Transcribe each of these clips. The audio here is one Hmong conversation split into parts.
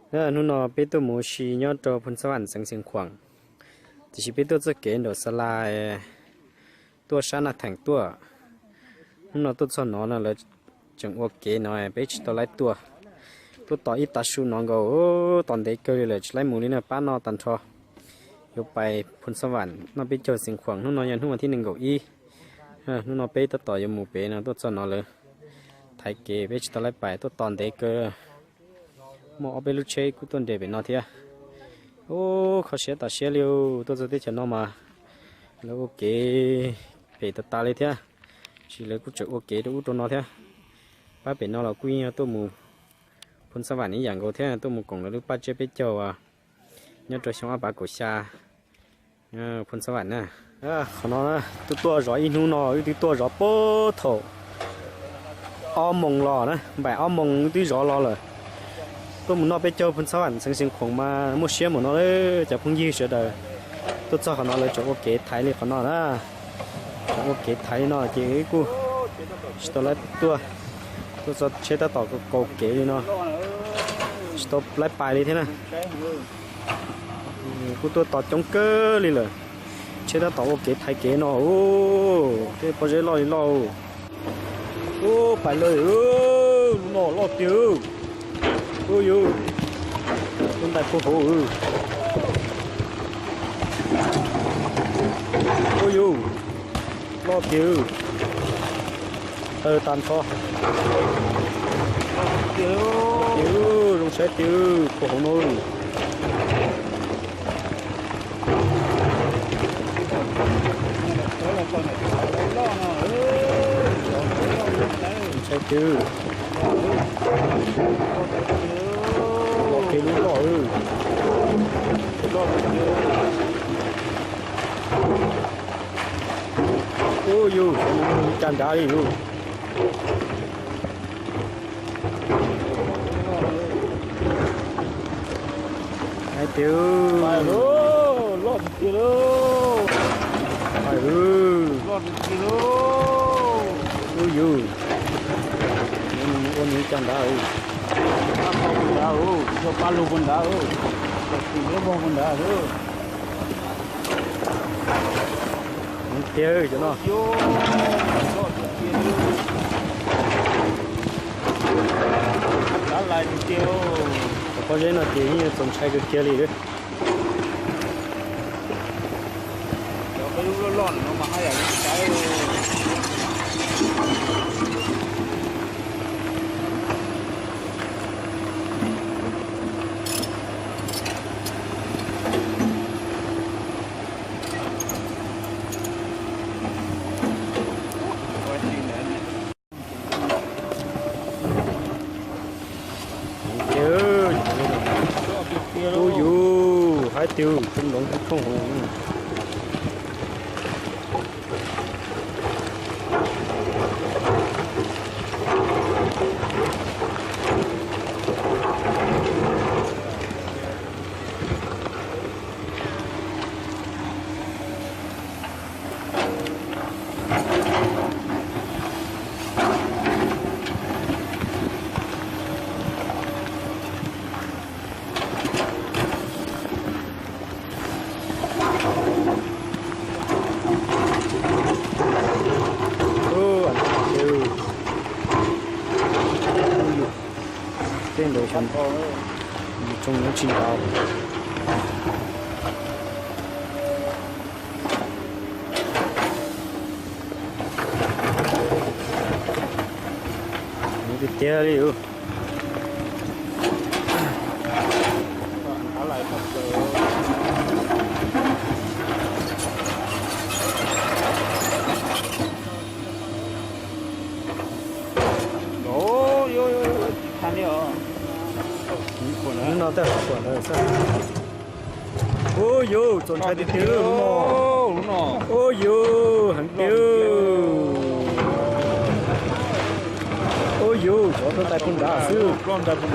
Hnub no peb tuaj mus ua si nyob rau Phoos Xab Vam xeev Xeev Khuam, tiam sis peb tuaj txoj kev nraum Xa Las tuaj sab Naj Theem tuaj. Hnub no tuaj txog no no lawv tseem ua kev no peb tsis tau laib tuaj. Tuaj tos ib tav su no nkaus, tos ntev kawg li lawm tsis laib mus li na, pab no tag nrho. Yuav pais Phoos Xab Vam noj peb caug Xeev Khuam, hnub no yog hnub vas thib nees nkaum ib. Hnub no peb tab tom yuav mus pem no tuaj txog no lawv thaiv kev peb tsis tau laib pais, tuaj tos ntev kawg. Muaj ob peb lub tsheb kuj tuaj nres pem no thiab. Ub, kho siab tas siab li, tuaj txog teb chaws no mas lawv ua kev phem tas tas li thiab. Tab sis lawv kuj tseem ua kev rau ub rau no thiab. Pab pem no los kuj yeej yog tuaj mus Phoos Xab Vam ib yam nkaus thiab, tuaj mus koom lawv lub paj tsiab peb caug nyob rau xyoo ob phav kaum xya, Phoos Xab Vam na. Qhov no twb tuaj zov ib hnub no, wb twb tuaj zov puag thaum ob moos los na, npaim ob moos wb twb zov los lawm. Tuaj mus noj peb caug Phoos Xab Vam xeev Xeev Khuam mas muaj siab npaum no lawm cov phooj ywg sawv daws. Tuaj txog qhov no lawv tseem ua kev thaiv li qhov no na, tseem ua kev thaiv li no ces wb kuj tsis tau laib tuaj. Tuaj txog tsheb tab tom kaus kev li no, tsis tau laib pais li thiab na. Kuj tuaj tos coob kawg li lawm, tsheb tab tom ua kev thaiv kev no. Tej pob zeb loj li loj. Ub, pais lawm, lub no loj tiag. Ub yus, lub ntais puag hauv. Ub yus, loj tiag. Tawg tag nrho. Zoo saib tiag, puag hauv no. Zoo saib tiag. Loj tiag lub loj. Ub yus, caj nrad li yus. Hais tias, loj tiag tiag lauj. Hais, loj tiag tiag lauj. Ub yus, ua nws caj nrad. Pab npog nrad, yog pab lug npog nrad, tus npog nrad. Tiag cov no. Cov pob zeb no ces yeej txaus ntshai kawg kiag li. Ub yus, hais tias tub noov tub thooj hauv. Tej ntawd tsoo nyob tsis nrad. Tiag tiag li. Ub yus, txaus ntshai tiag tiag lub no. Ub yus, heev tiag. Ub yus, cov tuaj ntais puag nrad xwb.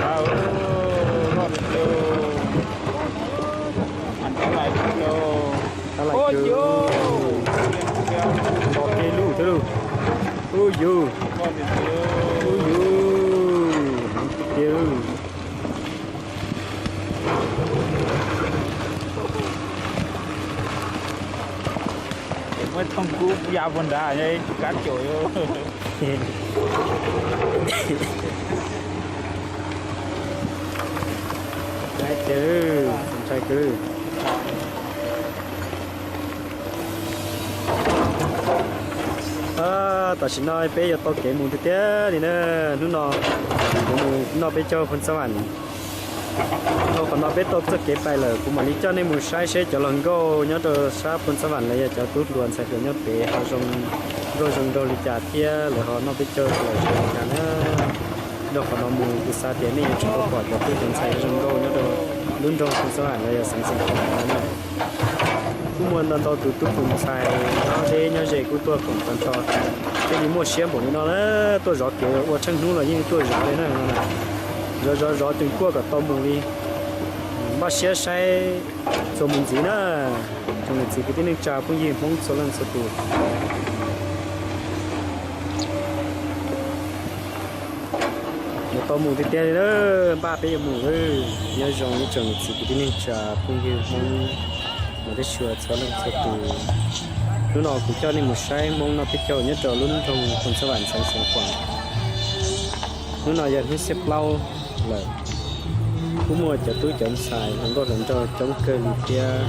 Tab lais tiag. Nto kiag lub thiab lauj. Ub yus. Ub yus, heev tiag tiag. Thooj kub ya puag nrad, kab caum. Ntshai kawg. Tam sim no peb yuav tau kev mus tiag tiag li na. Hnub no kuv mus noj peb caug Phoos Xab Vam. Dhau qhov no peb tau txoj kev pais lawm, kuv mam li coj nej mus saib seb cov hluas nkauj nyob rau sab Phoos Xab Vam los yog cov tub hluas ntxhais hluas nyob pem ho zoo nkauj zoo nraug li cas thiab lawv ho noj peb caug lawm zoo li cas na. Dhau qhov no mus kuv xav tias nej yuav tsum tau pom cov tub hluas ntxhais zoo nkauj nyob rau lub nroog Phoos Xab Vam los yog xeev Xeem Khuam no na. Kuj muaj ntau ntau tus tub hluas ntxhais nyob deb nyob ze kuj tuaj koom tag nrho, thiaj li muaj siab npaum li no na. Tuaj zov kev ua tsheej hnub los yeej tuaj zov li na. Zov zov zov tseem kuaj kom tau mus li. Npaj siab saib txuas mus ntxiv na. Tsoom niam txiv kwv tij neej tsa phooj ywg Hmoob txhua leej txhua tus. Yuav tau mus tiag tiag li na, npaj peb yuav mus. Nyob zoo ib tsoom niam txiv kwv tij neej tsa phooj ywg Hmoob mas teb sua txhua leej txhua tus. Hnub no kuv coj nej mus saib Hmoob noj peb caug nyob rau lub nroog Phoos Xab Vam xeev Xeem Khuam. Hnub no yog hnub xiab plaub lawm. Kuj muaj cov tub cov ntxhais hluas nkauj hluas nraug coob kawg li thiab,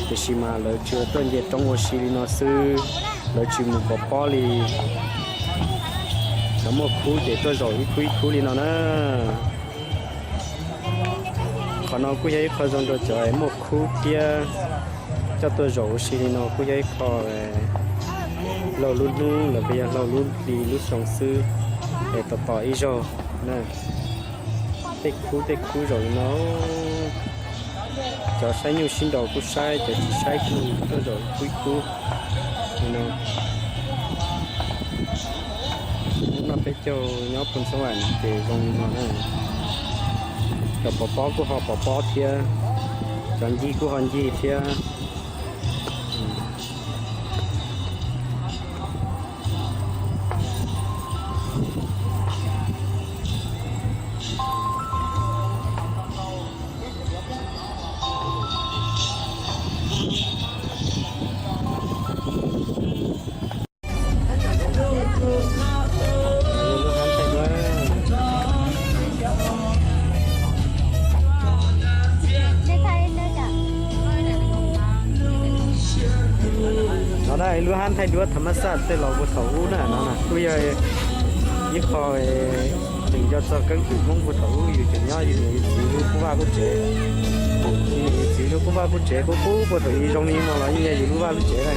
tiam sis mas lawv tsuas tuaj nce roob ua si li no xwb, lawv tsis mus pov pob li. Cov muaj khub ces tuaj zaum ib khub ib khub li no na. Qhov no kuj yog ib qho zoo rau cov muaj khub thiab, coj tuaj zaum ua si li no kuj yog ib qho laug lub hnub los yog laug lub hli lub xyoo xwb, es tos tos ib zaug na. Tej khub tej khub zaum li no, cov saib nyuj sib nraus kuj saib, cov tsis saib kuj tuaj zaum ib khub ib khub li no. Hnub no peb caug nyob Phoos Xab Vam ces zoo li no na. Cov pov pob kuj ho pov pob thiab, cov ncig kuj ho ncig thiab. No na, lub hab thaij duab tham mas xaj tej laus puag thaum ub na, no na kuj yog ib qho tseem nco txog keeb kwm Hmoob puag thaum ub yus tseem nyob yus niam yus txiv lub qub vaj qub tsev. Yus niam yus txiv lub qub vaj qub tsev qub qub puag thaum ub zoo li no los yeej yog yus lub vaj lub tsev na.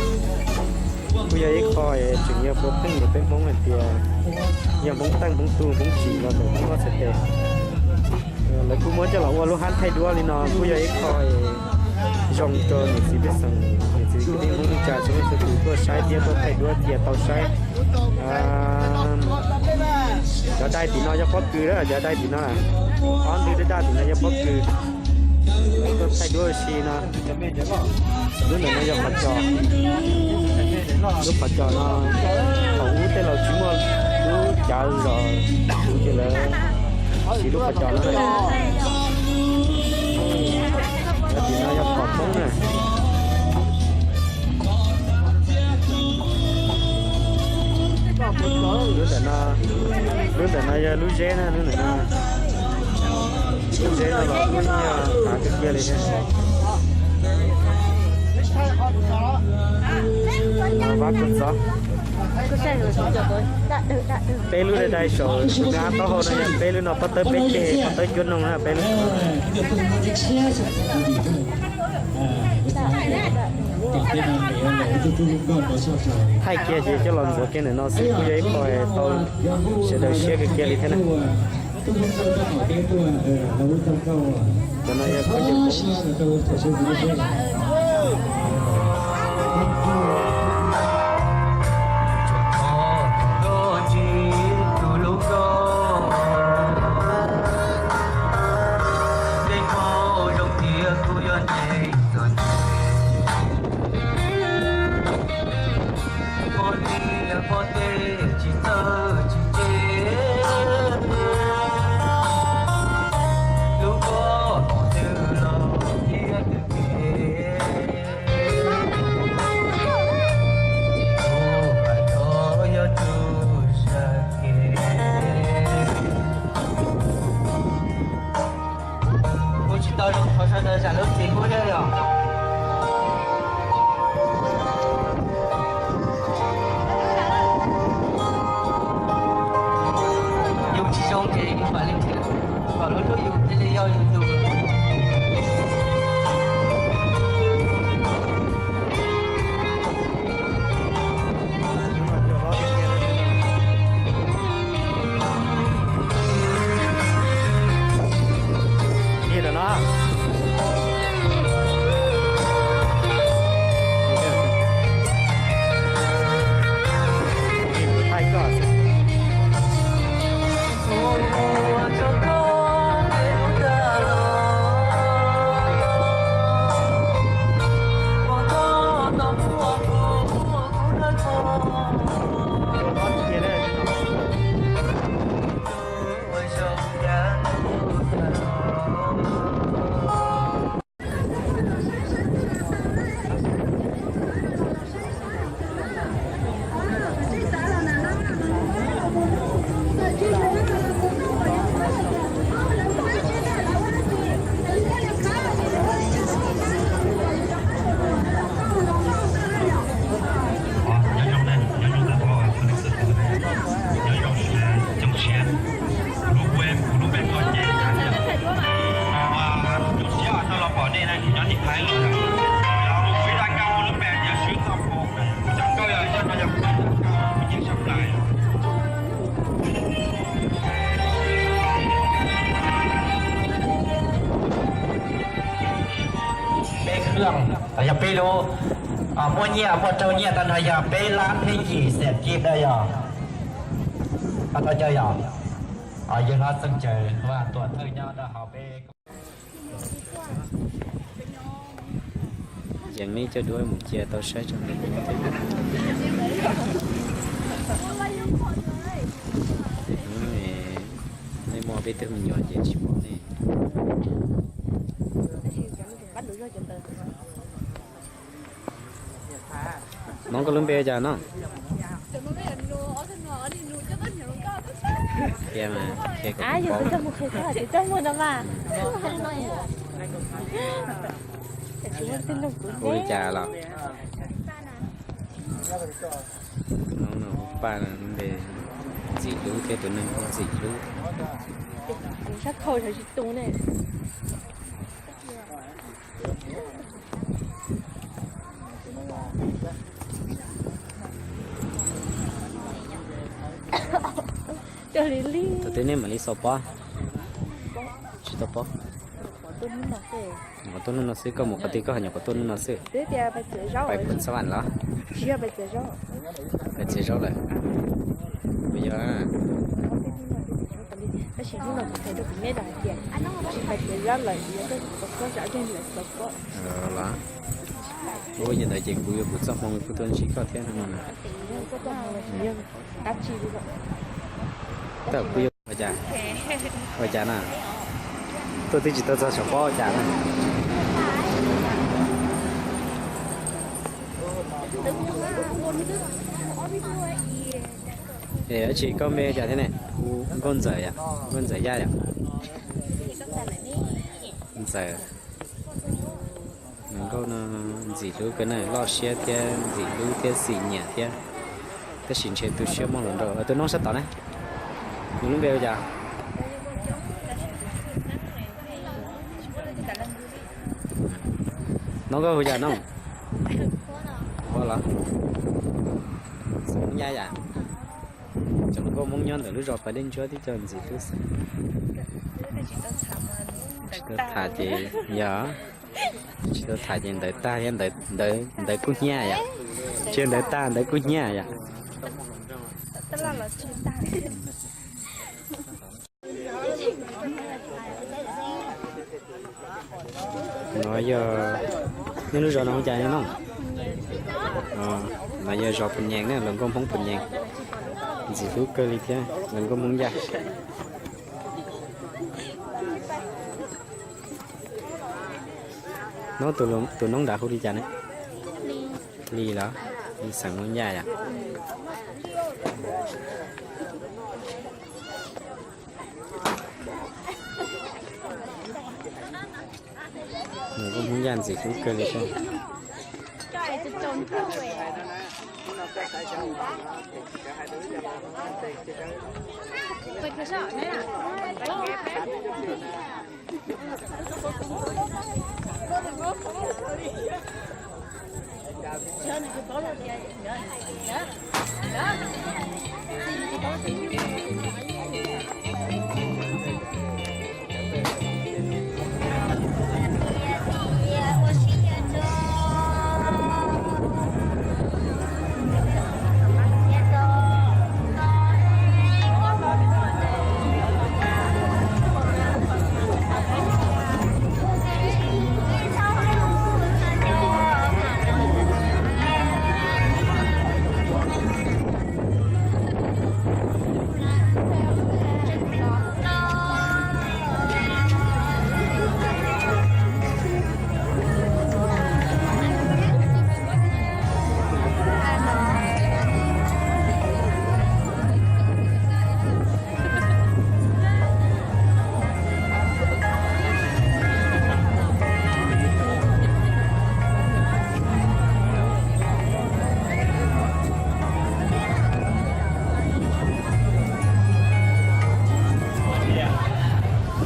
Kuj yog ib qho tseem yog puav pheej ntawm peb Hmoob hais tias yog Hmoob teej Hmoob tug Hmoob tsim los ntawm Hmoob ob txhais tes. Lawv kuj muab coj los ua lub hab thaij duab li no kuj yog ib qho zoo rau niam txiv pej xeem, niam txiv kwv tij Hmoob neej tsa txhua leej txhua tus tuaj saib thiab tuaj thaij duab cia tau saib. Cov dai tim no yog pob kws, cov dai tim no, ob ntwg daj daj tim no yog pob kws. Tuaj thaij duab ua si no. Lub ntawm no yog qhov cos. Lub qhov cos no thaum ub tej laus tsis muaj lub cav zom ces lawv siv lub qhov cos no. Tim no yog qhov poob na. Lub ntawm no, lub ntawm no yog lub zeb na, lub ntawm no. Lub zeb no los kuj yog hav tiag tiag li thiab. Vab kua txov. Peb lub dai dai saum tus me ab taub hau no yog peb lub no pob tawb peb ceg, pob tawb cuab noog na peb lub. Thaij kiag ces coj los ntxuav kiag ntawm no xwb kuj yog ib qho tau sawv daws siab kawg kiag li thiab na. Cov no yog khaub ncaws Hmoob. Lub pob twg los thiab twg kev. Thov sawv daws zam lub txim pub thiab yom. Yus tsis zoo ces yus mam li thiaj kom lub hlub yus thiaj li yog yus tus. Nyob zoo, nyob zoo ntawm peb coob siab. Kuv lub npe, kuv lub npe ko ces coob siab tau los pom nej na, kuv nyob tim Thaib los. Kuv ib zaj nkauj, kuv lub npe tias Swb Txoj Pov, kuv cov nkauj yog, yog no yog kuv cov nkauj kuv nyiam tshaj plaws. Peb khwj, yog peb lub, muaj nyiaj, muaj rau nyiaj tag nrho yog peb lab peb yim xees kib na yog. Tau cov yog, yawg hlob Txooj Cawm Vaj tuam thawj nyob rau hauv peb. Yees nej cov duab mus cia tau saib tsoom me nyuam thiab. Nej muaj peb tug me nyuam ces tsis pom nej. Nov koj lub npe ua cas no? Qhia mas, qhia kom kuv paub. Hu li cas los? Tus no no hu Paj no, npe Ntxim Hlub thiab tus neeg hu Ntxim Hlub. Thaum twg nej mam li xaus pob? Tsis tau pob. Nyuam qhuav tuaj hnub no xwb, koj mus qhov twg koj ho nyuam qhuav tuaj hnub no xwb? Pais Phuam Xab Vam los? Pais txiav zaub lawm. Kuv yog los. Ua li ntawd ces kuv yuav kuv txoj hmoo kuv tuaj ntsib koj thiab no. Tawm kuj yog ua cas, ua cas na, tuaj twb tsis tau txog saum pob ua cas na. Es dab tsi koj npe cas thiab ne? Nkauj Ntxawm yom, Nkauj Ntxawm Yaj yom. Ntxawm, nkauj no ntxim hlub kawg na, loj siab thiab ntxim hlub thiab xim nyiam thiab, tab sis ntshe tu siab muaj hluas nraug. Tus noob sab tod ne, nws lub npe ua cas? Noob koj hu cas noob? Ua los? Xeem Hmoob Yaj yam. Tsoom nkauj Hmoob nyob ntawm lub zos Pais Dej Ntsuab tib co ntxim hlub xwb. Tsis tau tham ces yog, tsis tau tham ces ntawv tag thiab, ntawv kub hnyiab yom. Tsis ntawv tag, ntawv kub hnyiab yom. No yog, nej lub zos no hu cas no? No yog zos Pus Nyees ne, hluas nkauj Hmoob Pus Nyees. Ntxim hlub kawg li thiab, hluas nkauj Hmoob Yaj. No tus noob nrad hu li cas ne? Li los? Li xeem Hmoob Yaj yom. Yaj ntxim hlub kawg li thiab.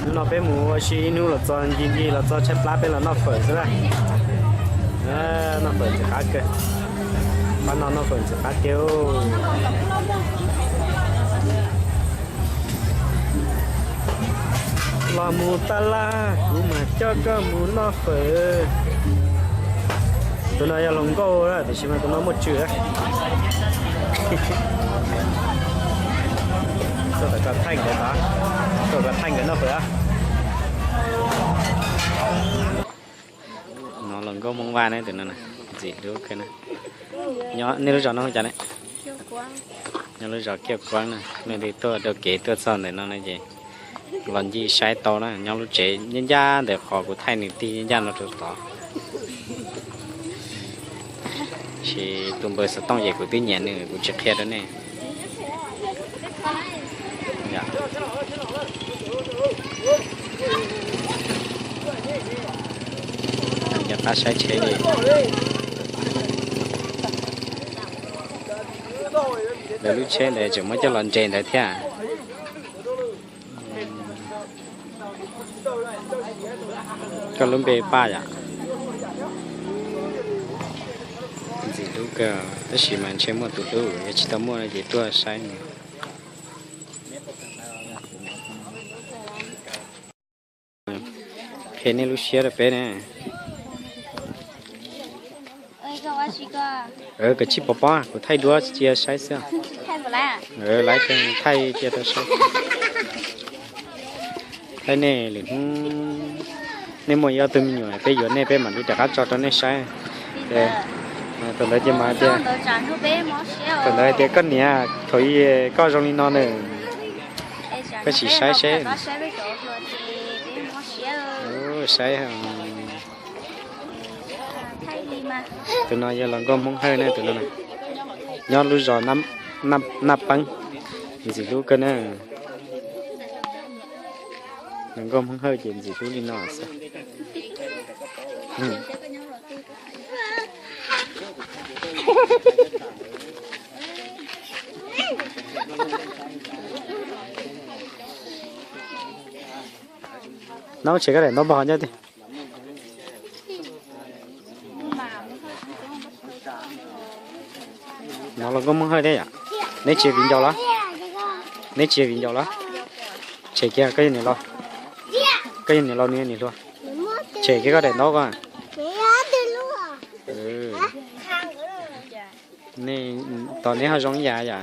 Hnub no peb mus ua si ib hnub los txog nci nci los txog tshaib plab peb los noj fawm xwb lawm. Noj fawm ntxim qab kawg. Pab no noj fawm ntxim qab tiag. Los mus taj laj kuv mam coj koj mus noj fawm. Tus no yog hluas nkauj tiam sis mas tus no muaj tswv. Tuaj kom thaij nkawd tod, tuaj kom thaij nkawd noj fawm. No hluas nkauj Hmoob Vaj ne, tus no ntxim hlub kawg na. Nej lub zos no hu cas ne? Nyob lub zos Kiaj Kuab na, nej twb tuaj dua kev tuaj txog ntawm no ne ces los ncig saib tau na. Nyob lub tsev ncaj ncaj ntawm qhov kuv thaij nws tig ncaj ncaj no rau tod. Tab sis tus npawg xov tooj ces kuv twb nyiam nws, kuv tsis qhia rau nej. Cov qab saib tsheb li. Lawv lub tsheb ntawd tseem muab coj los nres ntawd thiab. Koj lub npe Paj yom? Ntxim hlub kawg, tab sis mas ntshe muaj tus hlub, yog tsis tau muaj no ces tuaj saib. Qhia nej lub siab rau peb ne. Kav tsij pov pob, kuv thaij duab cia saib xwb. Laiv thaij cia rau saib. Thaij nej lwm hnub nej muaj ib ob tug me nyuam peb yuav nej peb mam li rov qab tso rau nej saib. Thaum ntawd ces mas tias, thaum ntawd hais tias koj niam thaum ub koj zoo li no nws, koj sim saib seb. Saib, tus no yog hluas nkauj Hmoob Hawj na, tus no nyob lub zos Naj Peeb, ntxim hlub kawg na. Hluas nkauj Hmoob Hawj ces ntxim hlub li no xwb. No tsev koj daim ntaub npog nyob tiag. No los nkauj Hmoob Hawj thiab yom. Neb tsis yog viv ncaus los? Neb tsis yog viv ncaus los? Tshem kiag, koj yog niam laus, koj yog niam laus nws yog niam hluas. Tshem kiag koj daim ntaub ko. Nej tos neb ho zoo ib yam yom,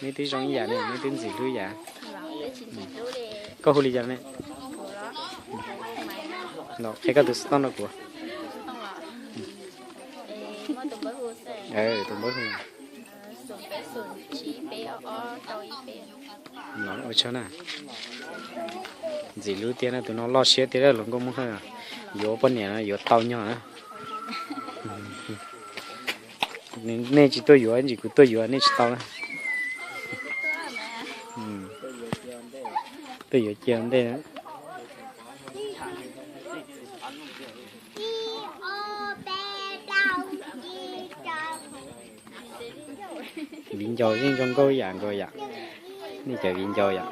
neb twb zoo ib yam ne, neb twb ntxim hlub ib yam. Koj hu li cas ne? Qhia koj tus xov tooj rau kuv. Tus npawb hu. Ua tsaug na. Ntxim hlub tiag na, tus no loj siab tiag, hluas nkauj Hmoob Hawj. Yuav poj niam no yuav tau nyog na. Nej tsis tuaj yuav, ntsis kuv tuaj yuav nej tsis tau na. Tuaj yuav cia ntej. Viv ncaus yeej zoo nkauj yam nkaus yom. Nej cov viv ncaus yom.